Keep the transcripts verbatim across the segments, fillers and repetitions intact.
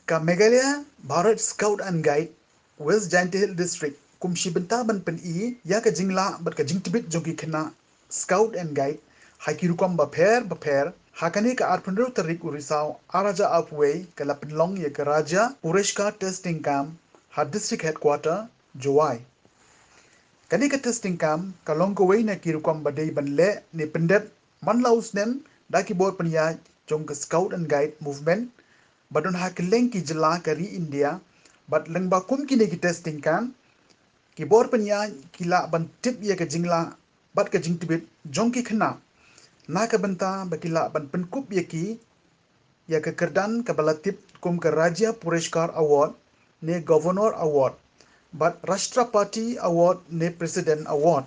Ka Meghalaya Bharat Scout and Guide West Jaintia Hills District kum shi bynta ban pyni ïa ka jinglah bad ka jingtbit jong ki khynnah Scout and Guide ha ki rukom bapher bapher. Ha kane ka arphew tarik u Risaw ar hajar arphew wei ka la pynlong ïa ka Rajya Puraskar Testing Camp ha District Headquarter Jowai. Kane ka testing camp ka long kawei na ki rukom ba dei ban leh ne pyndep man la u snem da ki bor pynïaid jong ka Scout and Guide Movement ba don ha kylleng ki jylla ka ri India. Bad lyngba kum kine ki testing camp ki bor pynïaid ki lah ban tip ïa ka jinglah bad ka jingtbit jong ki khynnah. Na ka bynta ba ki lah ban pynkup ïa ki ïa ka kyrdan kaba la tip kum ka Rajya Puraskar Award ne Governor Award bad Rashtrapati Award ne President Award.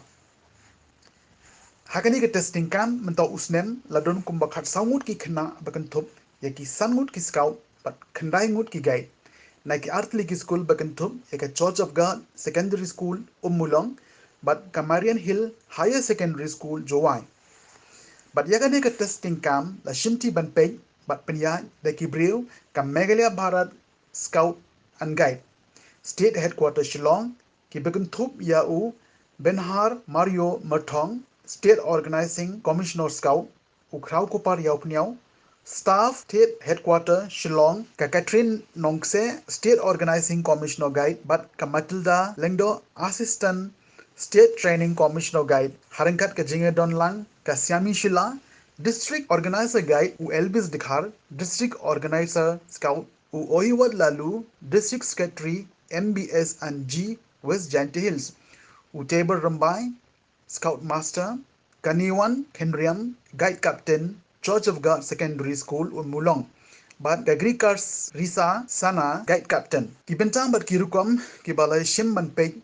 Ha kane ka testing camp mynta u snem la don kumba khatsaw ngut ki khynnah ba kynthup ïa ki san ngut ki scout bad khyndai ngut ki guide na ki artylli ki skul ba kynthup ïa ka Church of God Secondary School Ummulong bad ka Marian Hill Higher Secondary School Jowai. Bad ïa kane ka testing camp la shimti ban peit bad pynïaid da ki briew ka Meghalaya Bharat Scout and Guide State Headquarter Shillong, ki ba kynthup ïa u Benhar Mario Myrthong, State Organizing Commissioner Scout, u Khraw Kupar Ïawphniaw, staff State Headquarter Shillong, ka Catherine Nongkse, State Organizing Commissioner Guide, bad ka Matilda Lyngdoh, Assistant State Training Commissioner Guide. Ha ryngkat ka jingïadon lang ka Siami Shylla, District Organizer Guide, u Elvis Dkhar, District Organizer Scout, u Ohiwat Lalu, District Secretary M B S and G West Jaintia Hills, u Tabor Rymbai, Scout Master, ka Niwan Khenriam, Guide Captain, Church of God Secondary School Ummulong, bad ka Grikars Risa Sana, Guide Captain. Ki bynta bad ki rukom kiba la shim ban peit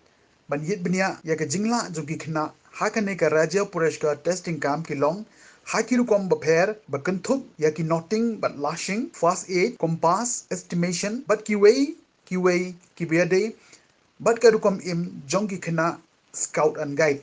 ban ïit bniah ïa ka jinglah jong ki khynnah ha kane ka Rajya Puraskar Testing Camp ki long ha ki rukom bapher ba kynthup ïa ki noting bad lashing, first aid, compass, estimation bad kiwei kiwei kiba ïadei bad ka rukom im jong ki khynnah Scout and Guide.